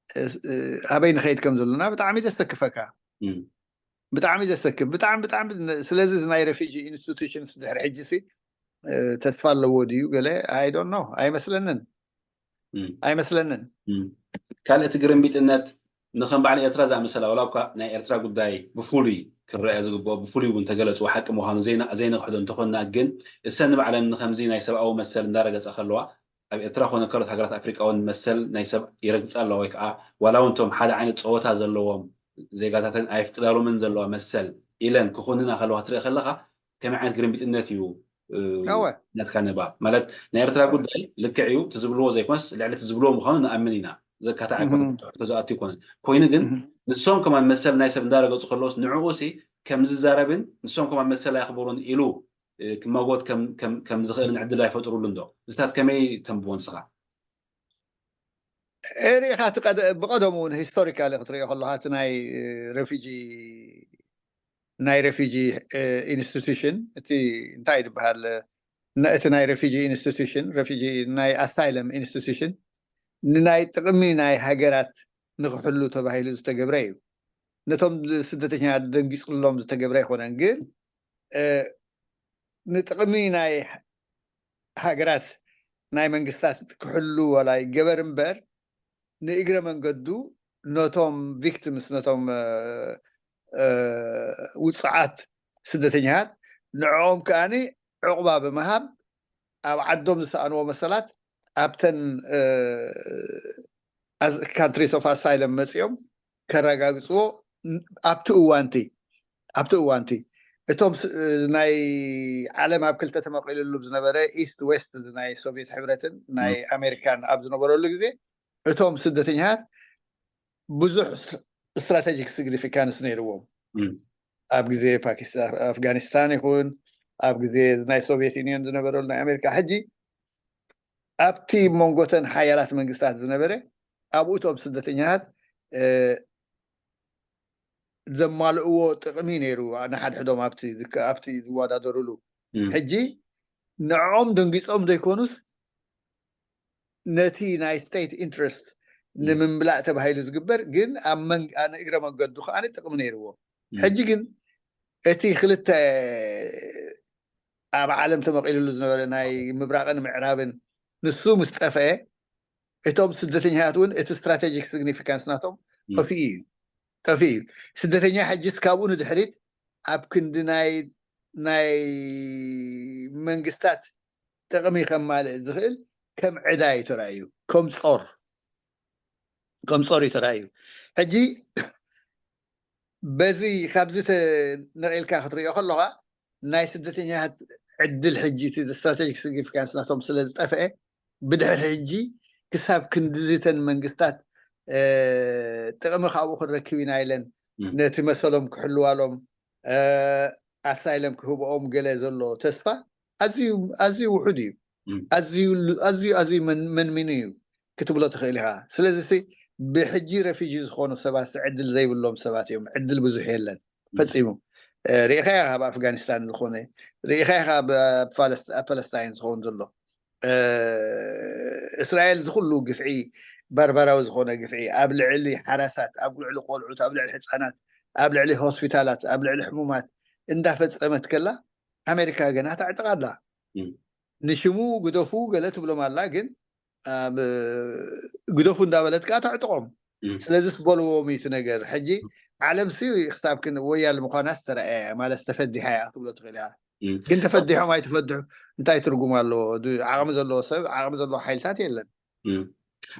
እ፣ እ፣ ኣበይ ንኸይድ ከም ዘለና ብጣዕሚ ዘሰክፈካ እም። ብጣዕሚ ዘሰክፍ ብጣዕሚ ብጣዕሚ ነ- ስለዚ እዚ ናይ refugee institutions ድሕሪ ሕጂ ሲ እ፣ ተስፋ ኣለዎ ድዩ ገለ I don't know ኣይመስለንን እም። ኣይመስለንን እም። ካልእ እቲ ግርምቢጥነት ንከም በዓል ኤርትራ ዝኣመሰላ ዋላ እኳ ናይ ኤርትራ ጉዳይ ብፍሉይ ክረአ ዝግብኦ ብፍሉይ እውን ተገለፅዎ ሓቂ ምዃኑ ዘይና- ዘይነኽሕዶ እንተኾንና ግን እሰን ንባዕለን ንከምዚ ናይ ሰብኣዊ መሰል እንዳረገፃ ከለዋ ኣብ ኤርትራ ኮነ ካልኦት ሃገራት ኣፍሪቃ እውን መሰል ናይ ሰብ ይረግፃ ኣለዋ ወይ ከዓ ዋላ እውን እቶም ሓደ ዓይነት ፀወታ ዘለዎም ዜጋታተን ኣየፍቅዳሎምን ዘለዋ መሰል ኢለን ክኾንና ከለዋ ትርኢ ከለኻ ከመይ ዓይነት ግርምቢጥነት እዩ እ፣ እወ ናትካ ንባብ ማለት ናይ ኤርትራ ጉዳይ ልክዕ እዩ ትዝብልዎ ዘይኮነስ ልዕሊ ትዝብልዎ ምዃኑ ንኣምን ኢና ዘካትዕ ኣይኮነ እህም፣ ተዘኣቱ ይኮነ ኮይኑ ግን እህም። ንሶም ከማን መሰል ናይ ሰብ እንዳረገፁ ከለውስ ንዕኡ ሲ ከም ዝዛረብን ንሶም ከማን መሰል ኣየኽብሩን ኢሉ እ፣ ክመጎት ከም- ከም- ከም ዝኽእልን ዕድል ኣይፈጥሩሉ እንዶ ምስታት ከመይ ተንብቦ ንስኻ ሪኢኻ እቲ ቀደ- ብቀደሙ እውን ሂስቶሪካሊ ክትሪኦ ከለካ እቲ ናይ refugee ናይ refugee institution እቲ እንታይ ዝበሃል ነ- እቲ ናይ refugee institution refugee ናይ asylum institution ንናይ ጥቕሚ ናይ ሃገራት ንክሕሉ ተባሂሉ ዝተገብረ እዩ። ነቶም ስደተኛታት ደንጊፅሎም ዝተገብረ ኣይኮነን ግን እ፣ ንጥቕሚ ናይ ሃገራት ናይ መንግስታት ክሕሉ ዋላ ይገበር እምበር ንእግረ መንገዱ ነቶም victims ነቶም እ፣ እ፣ ውፁዓት ስደተኛታት ንዕኦም ከኣኒ ዕቑባ ብምሃብ ኣብ ዓዶም ዝሰኣንዎ መሰላት ኣብተን እ፣ as- countries of asylum መፂኦም ከረጋግፅዎ ን- ኣብቲ እዋንቲ ኣብቲ እዋንቲ እቶም ስ- ናይ ዓለም ኣብ ክልተ ተመቂልሉ ዝነበረ ኢስት ዌስት ናይ ሶቪየት ሕብረትን ናይ ኣሜሪካን ኣብ ዝነበረሉ ግዜ እቶም ስደተኛታት ብዙሕ ስትራቴጂክ ሲግኒፊካንስ ነይርዎም እም። ኣብ ግዜ ፓኪስታን ኣፍጋኒስታን ይኹን ኣብ ግዜ ናይ ሶቪየት ዩኒየን ዝነበረሉ ናይ ኣሜሪካ ሕጂ ኣብቲ መንጎተን ሓያላት መንግስታት ዝነበረ ኣብኡ እቶም ስደተኛታት እ፣ ዘማልእዎ ጥቕሚ ነይሩ ንሓድሕዶም ኣብቲ ዝከ- ኣብቲ ዝወዳደሩሉ እም። ሕጂ ንዕኦም ደንጊፆም ዘይኮኑስ ነቲ ናይ ስቴት ኢንትረስት እም። ንምምላእ ተባሂሉ ዝግበር ግን ኣብ መን- ኣብ እግረ መንገዱ ከዓ ጥቕሚ ነይርዎ እም። ሕጂ ግን እቲ ክልተ ኣብ ዓለም ተመቂልሉ ዝነበረ ናይ ምብራቕን ምዕራብን ንሱ ምስ ጠፍአ እቶም ስደተኛታት እውን እቲ ስትራቴጂክ ሲግኒፊካንስ ናቶም እም። ጠፍኡ እዩ ጠፍኡ እዩ ስደተኛ ሕጅስ ካብኡ ንድሕሪት ኣብ ክንዲ ናይ ናይ መንግስታት ጥቕሚ ከማልእ ዝኽእል ከም ዕዳ እዩ ተራእዩ ከም ጾር ከም ጾር እዩ ተራእዩ ሕጂ በዚ ካብዚ ተ- ነቒልካ ክትሪኦ ከለኻ ናይ ስደተኛታት ዕድል ሕጂ እቲ ስትራቴጂክ ሲግኒፊካንስ ናቶም ስለ ዝጠፍአ ብድሕሪ ሕጂ ክሳብ ክንድዚተን መንግስታት ጥቕሚ ካብኡ ክንረክብ ኢና ኢለን ነቲ መሰሎም ክሕልዋሎም ኣሳይለም ክህብኦም ገለ ዘሎ ተስፋ ኣዝዩ ውሑድ እዩ። ኣዝዩ ኣዝዩ መንሚኑ እዩ ክትብሎ ትኽእል ኢኻ። ስለዚ ብሕጂ ረፊጂ ዝኾኑ ሰባት ዕድል ዘይብሎም ሰባት እዮም። ዕድል ብዙሕ የለን ፈፂሙ። ርኢኻ ኢኻ ኣብ ኣፍጋኒስታን ዝኾነ፣ ርኢኻ ኢኻ ኣብ ፓለስታይን ዝኸውን ዘሎ። እስራኤል ዝኩሉ ግፍዒ፣ ባርባራዊ ዝኾነ ግፍዒ ኣብ ልዕሊ ሓራሳት፣ ኣብ ልዕሊ ቆልዑት፣ ኣብ ልዕሊ ህፃናት፣ ኣብ ልዕሊ ሆስፒታላት፣ ኣብ ልዕሊ ሕሙማት እንዳፈፀመት ከላ ኣሜሪካ ገና ተዕጥቃ ኣላ። ንሽሙ ግደፉ ገለ ትብሎም ኣላ፣ ግን ግደፉ እንዳበለት ከዓ ተዕጥቆም። ስለዚ ዝበልዎም እዩ እቲ ነገር። ሕጂ ዓለም ሲ ክሳብ ክን ወያል ምኳና ዝተረኣየ ማለት ተፈዲሓ እያ ክትብሎ ትኽእል እያ። ግን ተፈዲሖም ኣይተፈድሑ እንታይ ትርጉም ኣለዎ? ዓቕሚ ዘለዎ ሰብ፣ ዓቕሚ ዘለዎ ሓይልታት የለን።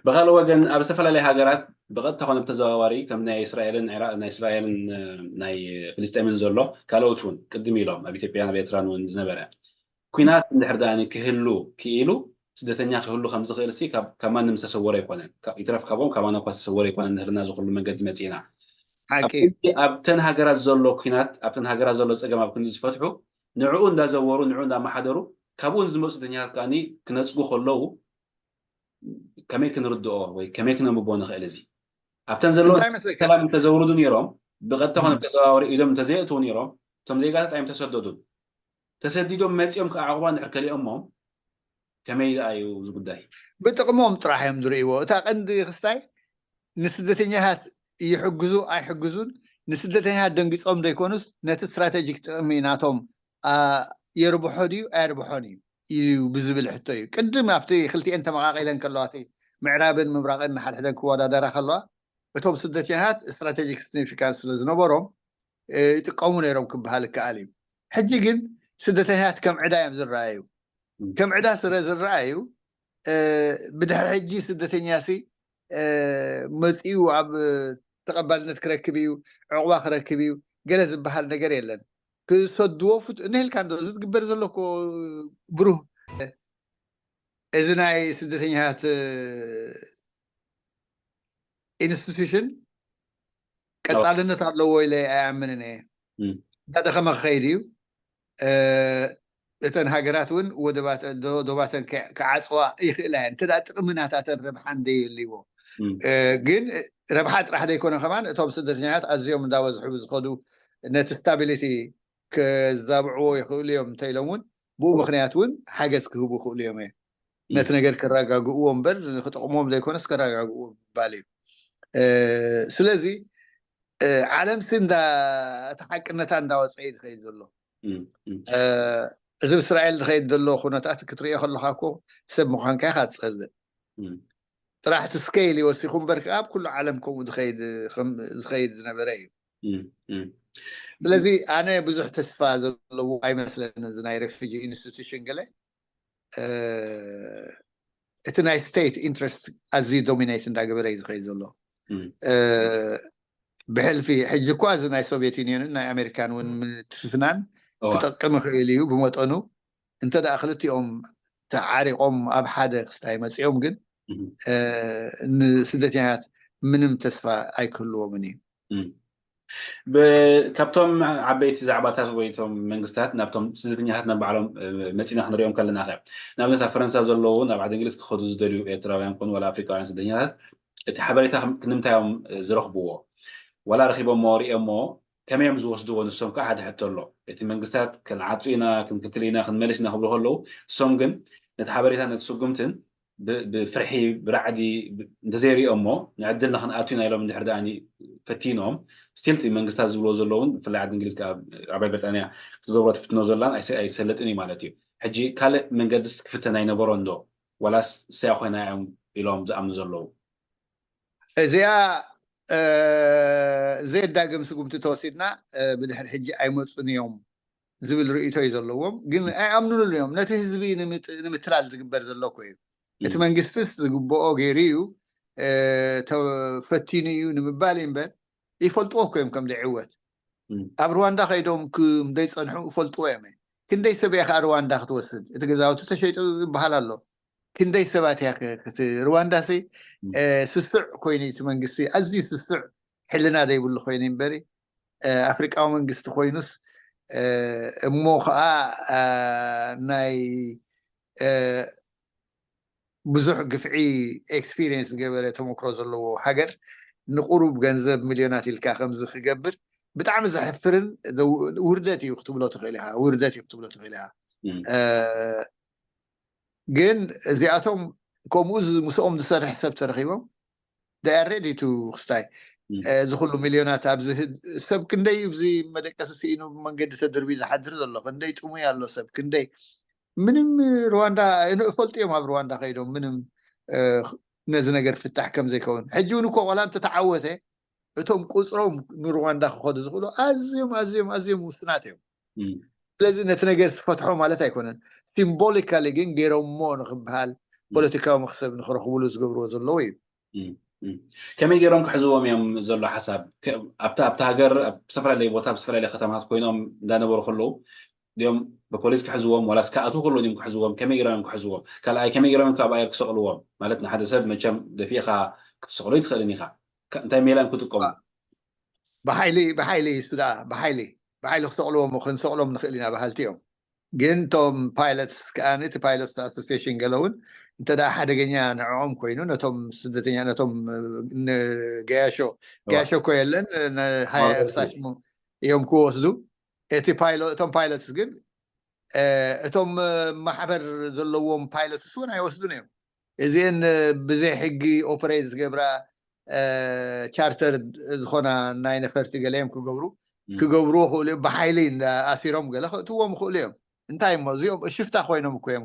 ብካልእ ወገን ኣብ ዝተፈላለዩ ሃገራት ብቐጥታ ኮነ ብተዘዋዋሪ ከም ናይ እስራኤልን ናይ እስራኤልን ናይ ፍልስጤምን ዘሎ ካልኦት እውን ቅድም ኢሎም ኣብ ኢትዮጵያን ኣብ ኤርትራን እውን ዝነበረ ኩናት እንድሕር ዳኣ ክህሉ ክኢሉ ስደተኛ ክህሉ ከም ዝኽእል ሲ ካብ ማንም ዝተሰወረ ኣይኮነን። ይትረፍ ካብኦም ካባና እኳ ዝተሰወረ ኣይኮነን። ንህልና ዝኩሉ መንገዲ መፂና ኣብተን ሃገራት ዘሎ ኩናት ኣብተን ሃገራት ዘሎ ፀገም ኣብ ክንዲ ዝፈትሑ ንዕኡ እንዳዘወሩ ንዕኡ እንዳመሓደሩ ካብኡ ዝመፁ ስደተኛታት ከዓ ክነፅጉ ከለዉ ከመይ ክንርድኦ ወይ ከመይ ክነንብቦ ንኽእል? እዚ ኣብተን ዘለዉ ሰላም እንተዘውርዱ ነይሮም ብቐጥታ ኮነ ተዘዋወሪ ኢዶም እንተዘየእትዉ ነይሮም እቶም ዜጋታት ኣይም ተሰደዱን። ተሰዲዶም መፂኦም ከዓ ዕቑባ እንድሕር ከሊኦሞም ከመይ ደኣ እዩ እዚ ጉዳይ? ብጥቕሞም ጥራሕ እዮም ዝርእይዎ። እታ ቀንዲ ክስታይ ንስደተኛታት ይሕግዙ ኣይሕግዙን ንስደተኛታት ደንጊፆም ዘይኮኑስ ነቲ ስትራቴጂክ ጥቕሚ ናቶም የርብሖ ድዩ ኣየርብሖን እዩ እዩ ብዝብል ሕቶ እዩ። ቅድም ኣብቲ ክልቲኤን ተመቓቒለን ከለዋ እቲ ምዕራብን ምብራቕን ንሓድሕደን ክወዳደራ ከለዋ እቶም ስደተኛታት ስትራቴጂክ ሲግኒፊካንስ ስለ ዝነበሮም ይጥቀሙ ነይሮም ክበሃል ይከኣል እዩ። ሕጂ ግን ስደተኛታት ከም ዕዳ እዮም ዝረኣዩ። ከም ዕዳ ስለ ዝረኣዩ ብድሕሪ ሕጂ ስደተኛ ሲ መፂኡ ኣብ ተቐባልነት ክረክብ እዩ፣ ዕቑባ ክረክብ እዩ ገለ ዝበሃል ነገር የለን። ክሰድዎ ፍት እንህልካ እንዶ ዝትግበር ዘሎ እኮ ብሩህ እዚ ናይ ስደተኛታት ኢንስቲቱሽን ቀፃልነት ኣለዎ ኢለ ኣይኣምንን እየ። እንዳደኸመ ክኸይድ እዩ። እተን ሃገራት እውን ዶባተን ክዓፅዋ ይኽእላ እየን እንተ ጥቕሚ ናታተን ረብሓ እንደየልዎ። ግን ረብሓ ጥራሕ ዘይኮነ ከማን እቶም ስደተኛታት ኣዝዮም እንዳበዝሑ ዝኸዱ ነቲ ስታቢሊቲ ከዛብዕዎ ይኽእሉ እዮም እንተኢሎም እውን ብኡ ምክንያት እውን ሓገዝ ክህቡ ይኽእሉ እዮም እየ ነቲ ነገር ከረጋግእዎ እምበር ንክጠቕሞም ዘይኮነስ ከረጋግእዎ ምባል እዩ። ስለዚ ዓለም ሲ እንዳ እቲ ሓቅነታ እንዳወፀ እዩ ዝኸይድ ዘሎ። እዚ ብእስራኤል ዝኸይድ ዘሎ ኩነታት ክትሪኦ ከለካ እኮ ሰብ ምዃንካ ኢካ ትፀልእ። ጥራሕ እቲ ስኬል ይወሲኹ እምበር ከዓ ኣብ ኩሉ ዓለም ከምኡ ዝኸይድ ዝኸይድ ዝነበረ እዩ። ስለዚ ኣነ ብዙሕ ተስፋ ዘለዎ ኣይመስለንን እዚ ናይ ሬፊጂ ኢንስቲቱሽን ገለ እቲ ናይ ስቴት ኢንትረስት ኣዝዩ ዶሚኔት እንዳገበረ እዩ ዝኸይድ ዘሎ። ብሕልፊ ሕጂ እኳ እዚ ናይ ሶቪየት ዩኒየንን ናይ ኣሜሪካን እውን ምትፍፍናን ክጠቅም ይኽእል እዩ ብመጠኑ። እንተ ደኣ ክልቲኦም ተዓሪቆም ኣብ ሓደ ክስታይ መፂኦም ግን ንስደተኛታት ምንም ተስፋ ኣይክህልዎምን እዩ። ካብቶም ዓበይቲ ዛዕባታት ወይ ቶም መንግስታት ናብቶም ስደተኛታት ናብ ባዕሎም መፂና ክንሪኦም ከለና ከ ንኣብነት ኣብ ፈረንሳ ዘለዉ ናብ ዓዲ እንግሊዝ ክኸዱ ዝደልዩ ኤርትራውያን ኮኑ ዋላ ኣፍሪካውያን ስደተኛታት እቲ ሓበሬታ ክንምንታይ እዮም ዝረኽብዎ? ዋላ ረኺቦሞ ሪኦሞ ከመይ እዮም ዝወስድዎ? ንሶም ከዓ ሓደ ሕቶ ኣሎ። እቲ መንግስታት ክንዓፁ ኢና ክንክትል ኢና ክንመልስ ኢና ክብሉ ከለዉ እሶም ግን ነቲ ሓበሬታ ነቲ ስጉምትን ብፍርሒ ብራዕዲ እንተዘይሪኦሞ ንዕድልና ክንኣቱ ኢና ኢሎም እንድሕር ደኣ ፈቲኖም ስቲል እቲ መንግስታት ዝብልዎ ዘለውን ብፍላይ ዓዲ እንግሊዝ ዓባይ ብሪጣንያ ክትገብሮ ትፍትኖ ዘላን ኣይሰለጥን እዩ ማለት እዩ። ሕጂ ካልእ መንገድስ ክፍተን ኣይነበሮን ዶ ዋላስ ስያ ኮይና እዮም ኢሎም ዝኣምኑ ዘለዉ? እዚኣ ዘየዳግም ስጉምቲ ተወሲድና ብድሕሪ ሕጂ ኣይመፁን እዮም ዝብል ርእይቶ እዩ ዘለዎም። ግን ኣይኣምኑሉን እዮም። ነቲ ህዝቢ ንምትላል ዝግበር ዘሎ እኮ እዩ። እቲ መንግስትስ ዝግብኦ ገይሩ እዩ ተፈቲኑ እዩ ንምባል እዩ እምበር ይፈልጥዎ እኮ እዮም ከም ዘይዕወት። ኣብ ሩዋንዳ ከይዶም ክም ዘይፀንሑ ይፈልጥዎ እዮም። ክንደይ ሰብ እያ ከዓ ሩዋንዳ ክትወስድ? እቲ ገዛውቲ ተሸይጡ ይበሃል ኣሎ። ክንደይ ሰባት እያ ክ- ክት- ሩዋንዳሲ እ፣ ስሱዕ ኮይኑ እቲ መንግስቲ ኣዝዩ ስሱዕ ሕልና ዘይብሉ ኮይኑ እምበሪ እ፣ ኣፍሪቃዊ መንግስቲ ኮይኑስ እ፣ እሞ ከዓ እ፣ ናይ እ፣ ብዙሕ ግፍዒ ኤክስፒሪየንስ ዝገበረ ተመክሮ ዘለዎ ሃገር ንቁሩብ ገንዘብ ሚልዮናት ኢልካ ከምዚ ክገብር ብጣዕሚ ዘሕፍርን ዘው- ውርደት እዩ ክትብሎ ትኽእል ኢኻ። ውርደት እዩ ክትብሎ ትኽእል ኢኻ። እ፣ ግን እዚኣቶም ከምኡ ዝ- ምስኦም ዝሰርሕ ሰብ ተረኺቦም they are ready to ክስታይ እዚ ኩሉ ሚልዮናት ኣብዚ ህድ- ሰብ ክንደይ እዩ እዚ መደቀሲ ስኢኑ ብመንገዲ ተድርቢ ዝሓድር ዘሎ ክንደይ ጥሙይ ኣሎ ሰብ ክንደይ ምንም ሩዋንዳ እፈልጡ እዮም ኣብ ሩዋንዳ ከይዶም ምንም ነዚ ነገር ፍታሕ ከም ዘይከውን ሕጂ እውን እኮ ቆላ እንተተዓወተ እቶም ቁፅሮም ንሩዋንዳ ክኸዱ ዝኽእሉ ኣዝዮም ኣዝዮም ኣዝዮም ውስናት እዮም ስለዚ ነቲ ነገር ዝፈትሖ ማለት ኣይኮነን ሲምቦሊካሊ ግን ገይሮሞ ንክበሃል ፖለቲካዊ መክሰብ ንክረኽብሉ ዝገብርዎ ዘለዉ እዩ ከመይ ገይሮም ክሕዝዎም እዮም ዘሎ ሓሳብ ኣብቲ ኣብቲ ሃገር ኣብ ዝተፈላለየ ቦታ ኣብ ዝተፈላለየ ከተማታት ኮይኖም እንዳነበሩ ከለዉ ድዮም ብፖሊስ ክሕዝዎም ዋላስ ክኣትዉ ከለዉ ድዮም ክሕዝዎም ከመይ ገይሮም እዮም ክሕዝዎም ካልኣይ ከመይ ገይሮም ካብ ኣየር ክሰቕልዎም ማለት ንሓደ ሰብ መቸም ደፊእኻ ክትሰቕሎ ይትኽእልን ኢኻ እንታይ ሜላ እዮም ክጥቀሙ ብሓይሊ ብሓይሊ እሱ ደኣ ብሓይሊ ብሓይሊ ክሰቕልዎም ክንሰቕሎም ንኽእል ኢና በሃልቲ እዮም ግን እቶም ፓይለትስ ከኣ እቲ ፓይለትስ ኣሶሲሽን ገለ እውን እንተ ሓደገኛ ንዕኦም ኮይኑ ነቶም ስደተኛ ነቶም ገያሾ ገያሾ እኮ የለን ሃያ ሳሽሙ እዮም ክወስዱ እቲ እቶም ፓይለትስ ግን እቶም ማሕበር ዘለዎም ፓይለትስ እውን ኣይወስዱን እዮም እዚአን ብዘይ ሕጊ ኦፐሬት ዝገብራ ቻርተር ዝኾና ናይ ነፈርቲ ገለ እዮም ክገብሩ ክገብርዎ ክእሉ እዮም ብሓይሊ ኣሲሮም ገለ ክእትዎም ክእሉ እዮም እንታይ እሞ እዚኦም ሽፍታ ኮይኖም እኮ እዮም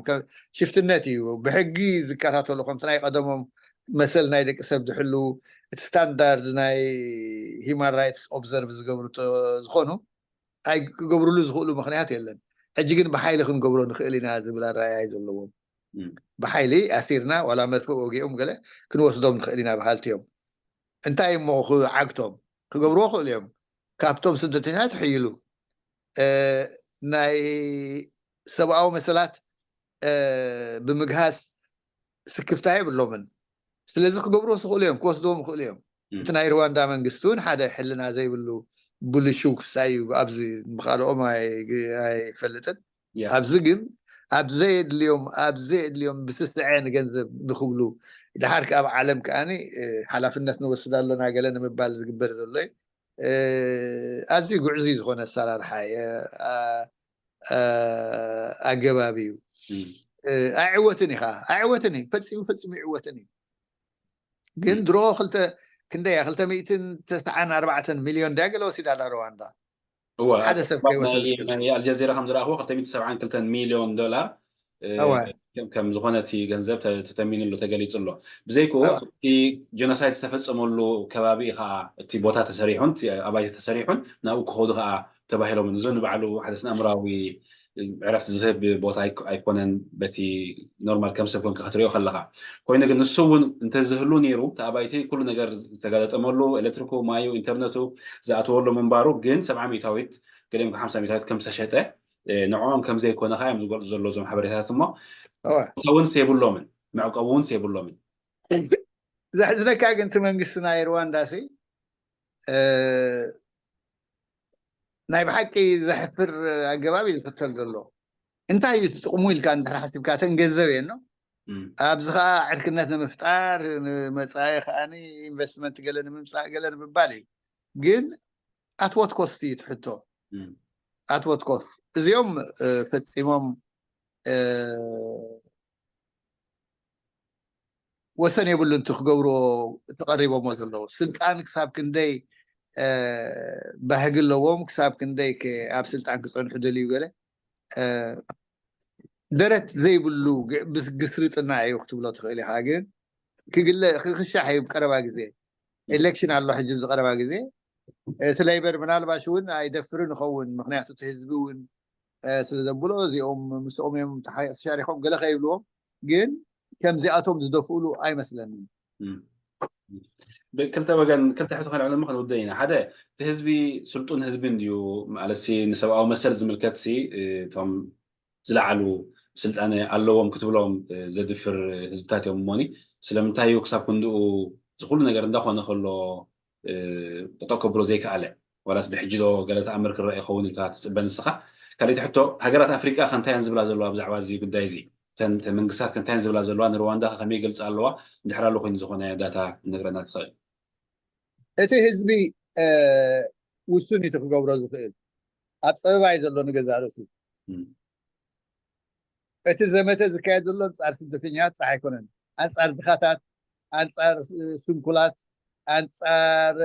ሽፍትነት እዩ ብሕጊ ዝከታተሉ ከምቲ ናይ ቀደሞም መሰል ናይ ደቂ ሰብ ዝሕልው እቲ ስታንዳርድ ናይ ሂማን ራይትስ ኦብዘርቭ ዝገብሩ ዝኾኑ ኣይክገብርሉ ዝኽእሉ ምኽንያት የለን ሕጂ ግን ብሓይሊ ክንገብሮ ንኽእል ኢና ዝብል ኣረኣያ ዘለዎም ብሓይሊ ኣሲርና ዋላ መርፍእ ወጊኦም ገለ ክንወስዶም ንኽእል ኢና በሃልቲ እዮም እንታይ እሞ ክዓግቶም ክገብርዎ ክእሉ እዮም ካብቶም ስደተኛታት ሕይሉ ናይ ሰብኣዊ መሰላት ብምግሃስ ስክፍታ የብሎምን ስለዚ ክገብርዎ ዝኽእሉ እዮም ክወስድዎም ይኽእሉ እዮም እቲ ናይ ሩዋንዳ መንግስቲ እውን ሓደ ሕልና ዘይብሉ ብልሹ ክሳይ እዩ ኣብዚ ብካልኦም ኣይፈልጥን ኣብዚ ግን ኣብ ዘየድልዮም ኣብ ዘየድልዮም ብስስዐ ንገንዘብ ንክብሉ ድሓር ኣብ ዓለም ከኣ ሓላፍነት ንወስድ ኣሎና ገለ ንምባል ዝግበር ዘሎ ኣዝዩ ጉዕዙ ዝኾነ ኣሰራርሓ ኣገባብ እዩ ኣይዕወትን ኢኻ ኣይዕወትን እዩ ፈፂሙ ፈፂሙ ይዕወትን እዩ ግን ድሮ ክልተ ክንደያ ክልተ ሚእትን ተስዓን ኣርባዕተን ሚልዮን ድያ ገለ ወሲዳ ኣላ ሩዋንዳ እወ ሓደ ሰብ ከይወሰድ ዝኽእል ናይ ኣልጀዚራ ከም ዝረኣኽዎ ክልተ ሚእቲ ሰብዓን ክልተን ሚልዮን ዶላር እወ ከም ዝኾነ እቲ ገንዘብ ተ- ተተሚንሉ ተገሊጹ ኣሎ ብዘይክኡ እወ እቲ ጀኖሳይድ ዝተፈጸመሉ ከባቢ ከዓ እቲ ቦታ ተሰሪሑን እቲ ኣባይቲ ተሰሪሑን ናብኡ ክኸዱ ከዓ ተባሂሎም እዞ ንባዕሉ ሓደ ስነ ኣእምራዊ ዕረፍቲ ዝህብ ቦታ ኣይኮ- ኣይኮነን በቲ ኖርማል ከም ሰብ ኮንካ ክትሪኦ ከለኻ ኮይኑ ግን ንሱ እውን እንተዝህሉ ነይሩ እቲ ኣባይቲ ኩሉ ነገር ዝተጋጠጠመሉ ኤሌክትሪኩ ማዩ ኢንተርነቱ ዝኣተወሉ ምንባሩ ግን ሰብዓ ሚእታዊት ገሊኦም ሓምሳ ሚእታዊት ከም ዝተሸጠ ንዕኦም ከም ዘይኮነ ከዓ እዮም ዝገልፁ ዘሎ እዞም ሓበሬታት እሞ እውን የብሎምን መዕቀቡ እውን የብሎምን ዘሕዝነካ ግን እቲ መንግስቲ ናይ ሩዋንዳ ሲ ናይ ብሓቂ ዘሕፍር ኣገባብ እዩ ዝኽተል ዘሎ እንታይ እዩ ጥቕሙ ኢልካ እንድሕር ሓሲብካ እተን ገንዘብ እየን ኣብዚ ከዓ ዕርክነት ንምፍጣር ንመፃኢ ከዓ ኢንቨስትመንት ገለ ንምምፃእ ገለ ንምባል እዩ ግን ኣትወት ኮስት እዩ ትሕቶ ኣትወት ኮስት እዚኦም ፈፂሞም ወሰን የብሉን እቲ ክገብርዎ ተቐሪቦሞ ዘለዉ ስልጣን ክሳብ ክንደይ ባህጊ ኣለዎም ክሳብ ክንደይ ኣብ ስልጣን ክፀንሑ ደልዩ ገለ ደረት ዘይብሉ ግስርጥና እዩ ክትብሎ ትኽእል ኢኻ ግን ክግለ ክክሻሕ እዩ ቀረባ ግዜ ኤሌክሽን ኣሎ ሕጂ ዝቀረባ ግዜ እቲ ሌበር ምናልባሽ እውን ኣይደፍርን ይኸውን ምክንያቱ እቲ ህዝቢ እውን ስለ ዘብሎ እዚኦም ምስኦም እዮም ተሻሪኮም ገለ ከይብልዎም ግን ከምዚኣቶም ዝደፍእሉ ኣይመስለንን ብክልተ ወገን ክልተ ሕቶ ከልዕሎ ሞ ክንውደ ኢና ሓደ እቲ ህዝቢ ስልጡን ህዝቢ እንድዩ ማለት ንሰብኣዊ መሰል ዝምልከት ሲ እቶም ዝለዓሉ ስልጣነ ኣለዎም ክትብሎም ዘድፍር ህዝብታት እዮም። እሞኒ ስለምንታይ እዩ ክሳብ ክንድኡ ዝኩሉ ነገር እንዳኮነ ከሎ ጠጠው ከብሎ ዘይከኣለ? ዋላስ ብሕጂ ዶ ገለ ተኣምር ክረአ ይኸውን ኢልካ ትፅበ ንስኻ? ካልኣይቲ ሕቶ፣ ሃገራት ኣፍሪቃ ከ እንታይ እየን ዝብላ ዘለዋ ብዛዕባ እዚ ጉዳይ እዚ? እተን መንግስታት ከ እንታይ እየን ዝብላ ዘለዋ? ንሩዋንዳ ከ ከመይ ይገልፃ ኣለዋ? እንድሕር ኣሎ ኮይኑ ዝኾነ ዳታ ክነግረና ትኽእል? እቲ ህዝቢ ውሱን እዩ ክገብሮ ዝኽእል። ኣብ ፀበባ እዩ ዘሎ ንገዛእ ርእሱ። እቲ ዘመተ ዝካየድ ዘሎ ኣንፃር ስደተኛታት ጥራሕ ኣይኮነን። ኣንፃር ድኻታት፣ ኣንፃር ስንኩላት፣ ኣንፃር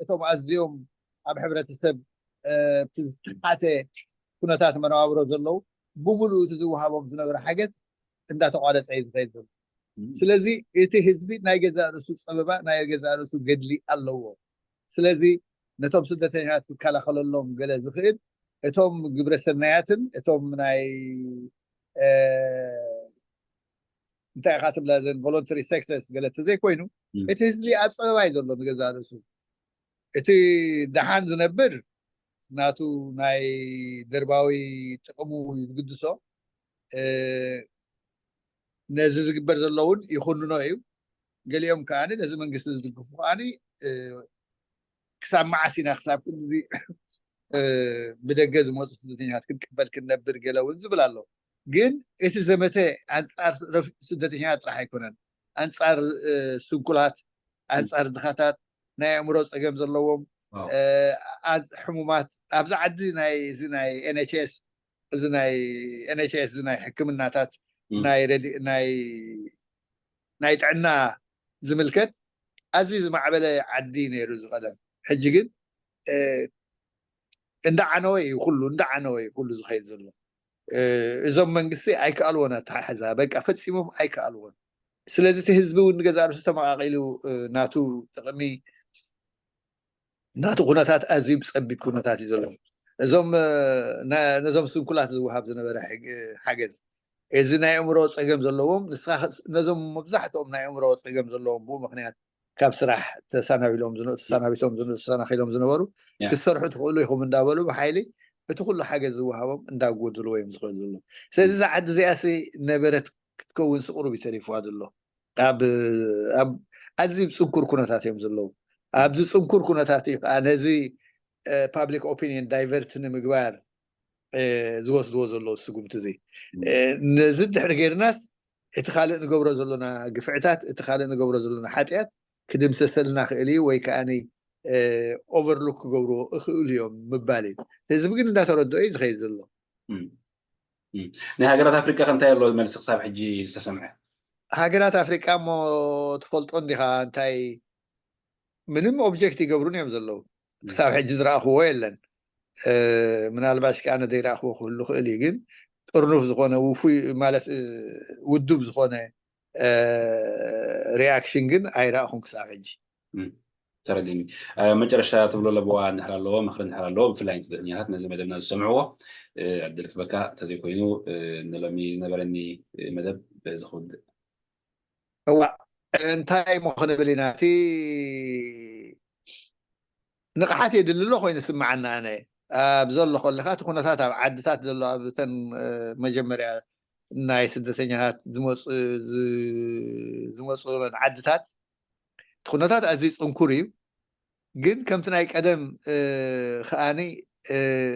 እቶም ኣዝዮም ኣብ ሕብረተሰብ እቲ ዝተሓተ ኩነታት መነባብሮ ዘለዉ ብምሉኡ እቲ ዝወሃቦም ዝነበረ ሓገዝ እንዳተቋረፀ እዩ ዝኸይድ ዘሎ። ስለዚ እቲ ህዝቢ ናይ ገዛእ ርእሱ ፀበባ፣ ናይ ገዛእ ርእሱ ገድሊ ኣለዎ። ስለዚ ነቶም ስደተኛታት ክከላኸለሎም ገለ ዝኽእል እቶም ግብረሰናያትን እቶም ናይ እንታይ ኢኻ ትብላ ዘን voluntary sectors ገለ ተዘይኮይኑ እቲ ህዝቢ ኣብ ፀበባ እዩ ዘሎ ንገዛእ ርእሱ። እቲ ደሓን ዝነብር ናቱ ናይ ደርባዊ ጥቕሙ እዩ ዝግድሶ። ነዚ ዝግበር ዘሎ እውን ይኹንኖ እዩ። ገሊኦም ከዓኒ ነዚ መንግስቲ ዝድግፉ ከዓኒ ክሳብ መዓስ ኢና ክሳብ ክንዚ ብደገ ዝመፁ ስደተኛታት ክንቅበል ክንነብር ገለ እውን ዝብል ኣሎ። ግን እቲ ዘመተ ኣንፃር ስደተኛታት ጥራሕ ኣይኮነን። ኣንፃር ስንኩላት፣ ኣንፃር ድኻታት፣ ናይ ኣእምሮ ፀገም ዘለዎም፣ ሕሙማት ኣብዚ ዓዲ ናይ እዚ ናይ ኤንኤችኤስ እዚ ናይ ኤንኤችኤስ እዚ ናይ ሕክምናታት ናይ ጥዕና ዝምልከት ኣዝዩ ዝማዕበለ ዓዲ ነይሩ ዝቀደም። ሕጂ ግን እንዳዓነወ እዩ ኩሉ እንዳዓነወ እዩ ኩሉ ዝኸይድ ዘሎ። እዞም መንግስቲ ኣይከኣልዎን ኣተሓሕዛ በቃ ፈፂሞም ኣይከኣልዎን። ስለዚ እቲ ህዝቢ እውን ንገዛእ ርእሱ ተመቃቂሉ ናቱ ጥቕሚ ናቱ ኩነታት ኣዝዩ ብፀቢብ ኩነታት እዩ ዘሎ። እዞም ነዞም ስንኩላት ዝወሃብ ዝነበረ ሓገዝ እዚ ናይ ኣእምሮ ፀገም ዘለዎም ነዞም መብዛሕትኦም ናይ ኣእምሮ ፀገም ዘለዎም ብኡ ምክንያት ካብ ስራሕ ተሰናቢሎም ተሰናቢቶም ተሰናኺሎም ዝነበሩ ክሰርሑ ትኽእሉ ኢኹም እንዳበሉ ብሓይሊ እቲ ኩሉ ሓገዝ ዝወሃቦም እንዳጎድልዎ እዮም ዝኽእል ዘሎ። ስለዚ እዛ ዓዲ እዚኣሲ ነበረት ክትከውን ስቁሩብ እዩ ተሪፍዋ ዘሎ። ኣብ ኣዝዩ ፅንኩር ኩነታት እዮም ዘለዉ። ኣብዚ ፅንኩር ኩነታት እዩ ከዓ ነዚ ፓብሊክ ኦፒኒየን ዳይቨርት ንምግባር ዝወስድዎ ዘለዉ ስጉምቲ እዚ። ነዚ ድሕሪ ገይርናስ እቲ ካልእ ንገብሮ ዘሎና ግፍዕታት፣ እቲ ካልእ ንገብሮ ዘሎና ሓጢኣት ክድምሰሰልና ክእል እዩ ወይ ከዓ ኦቨርሉክ ክገብርዎ እኽእሉ እዮም ምባል እዩ። ህዝቢ ግን እንዳተረድኦ እዩ ዝኸይድ ዘሎ። ናይ ሃገራት ኣፍሪቃ ከ እንታይ ኣሎ መልሲ ክሳብ ሕጂ ዝተሰምዐ? ሃገራት ኣፍሪቃ እሞ ትፈልጦ እንዲኻ እንታይ ምንም ኦብጀክት ይገብሩን እዮም ዘለዉ። ክሳብ ሕጂ ዝረኣኽዎ የለን። ምናልባሽ ከዓ ነደይረኣኽዎ ክህሉ ክእል እዩ፣ ግን ጥርኑፍ ዝኾነ ውፉይ ማለት ውዱብ ዝኾነ ሪያክሽን ግን ኣይረኣኹን ክሳብ ሕጂ። ተረዲኒ። መጨረሻ ትብሎ ለበዋ እንድሕር ኣለዎ፣ ምኽሪ እንድሕር ኣለዎ፣ ብፍላይ ንስደተኛታት ነዚ መደብና ዝሰምዕዎ ዕድል ክበካ እንተዘይኮይኑ ንሎሚ ዝነበረኒ መደብ በዚ ክውድእ። እዋ እንታይ እሞ ክንብል ኢና? እቲ ንቕሓት የድሊ ኣሎ ኮይኑ ስምዓና። ኣነ ኣብ ዘሎ ከለካ እቲ ኩነታት ኣብ ዓድታት ዘሎ ኣብተን መጀመርያ ናይ ስደተኛታት ዝመፁ ዝመፁ ዓድታት እቲ ኩነታት ኣዝዩ ፅንኩር እዩ። ግን ከምቲ ናይ ቀደም ከዓኒ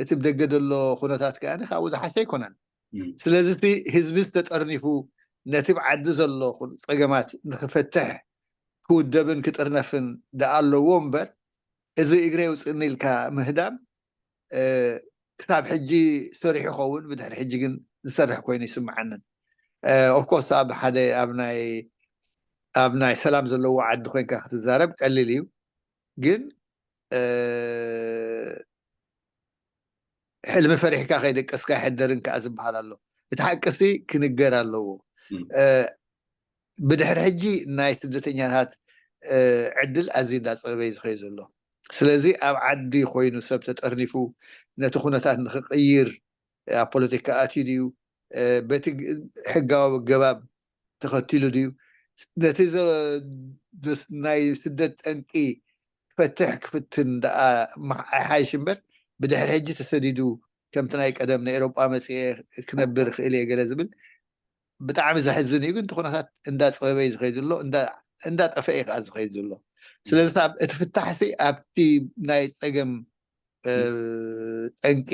እቲ ብደገ ዘሎ ኩነታት ከዓኒ ካብኡ ዝሓሸ ኣይኮነን። ስለዚ እቲ ህዝቢ ዝተጠርኒፉ ነቲ ብዓዲ ዘሎ ጸገማት ንክፈትሕ ክውደብን ክጥርነፍን ደኣ ኣለዎ እምበር እዚ እግረ ይውፅእኒ ኢልካ ምህዳም ክሳብ ሕጂ ሰሪሑ ይኸውን፣ ብድሕሪ ሕጂ ግን ዝሰርሕ ኮይኑ ይስምዓንን። ኦፍኮርስ ኣብ ሓደ ኣብ ናይ ኣብ ናይ ሰላም ዘለዎ ዓዲ ኮይንካ ክትዛረብ ቀሊል እዩ፣ ግን ሕልሚ ፈሪሕካ ከይደቀስካ ይሕደርን ከዓ ዝበሃል ኣሎ። እቲ ሓቅሲ ክንገር ኣለዎ። ብድሕሪ ሕጂ ናይ ስደተኛታት ዕድል ኣዝዩ እንዳፀበበ እዩ ዝኸይ ዘሎ። ስለዚ ኣብ ዓዲ ኮይኑ ሰብ ተጠርኒፉ ነቲ ኩነታት ንክቅይር ኣብ ፖለቲካ ኣትዩ ድዩ፣ በቲ ሕጋዊ ኣገባብ ተኸቲሉ ድዩ፣ ነቲ ናይ ስደት ጠንቂ ፈትሕ ክፍትን ደኣ ኣይሓይሽ እምበር ብድሕሪ ሕጂ ተሰዲዱ ከምቲ ናይ ቀደም ናይ ኤሮጳ መፅኤ ክነብር ክእል እየ ገለ ዝብል ብጣዕሚ ዘሕዝን እዩ። ግን እቲ ኩነታት እንዳፀበበ እዩ ዝኸይድ ዘሎ፣ እንዳጠፈአ እዩ ከዓ ዝኸይድ ዘሎ። ስለዚ እቲ ፍታሕሲ ኣብቲ ናይ ፀገም ጠንቂ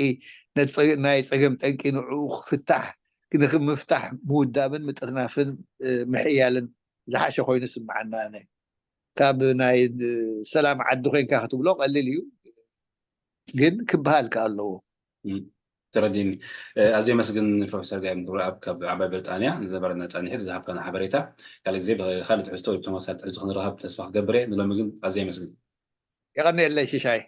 ናይ ፀገም ጠንቂ ንዕኡ ክፍታሕ ንክምፍታሕ ምውዳብን ምጥርናፍን ምሕያልን ዝሓሸ ኮይኑ ስምዓና። ኣነ ካብ ናይ ሰላም ዓዲ ኮይንካ ክትብሎ ቀሊል እዩ፣ ግን ክበሃል ከ ኣለዎ። ተረዲኒ። ኣዝየ መስግን ፕሮፌሰር ጋይም ገብረኣብ ካብ ዓባይ ብሪጣንያ ንዝነበረና ፃንሒት ዝሃብካና ሓበሬታ። ካልእ ግዜ ብካልእ ትሕዝቶ ወይ ብተመሳሳሊ ትሕዝቶ ክንራኸብ ተስፋ ክገብር እየ። ንሎሚ ግን ኣዝየ መስግን። የቐንየለይ ሽሻይ።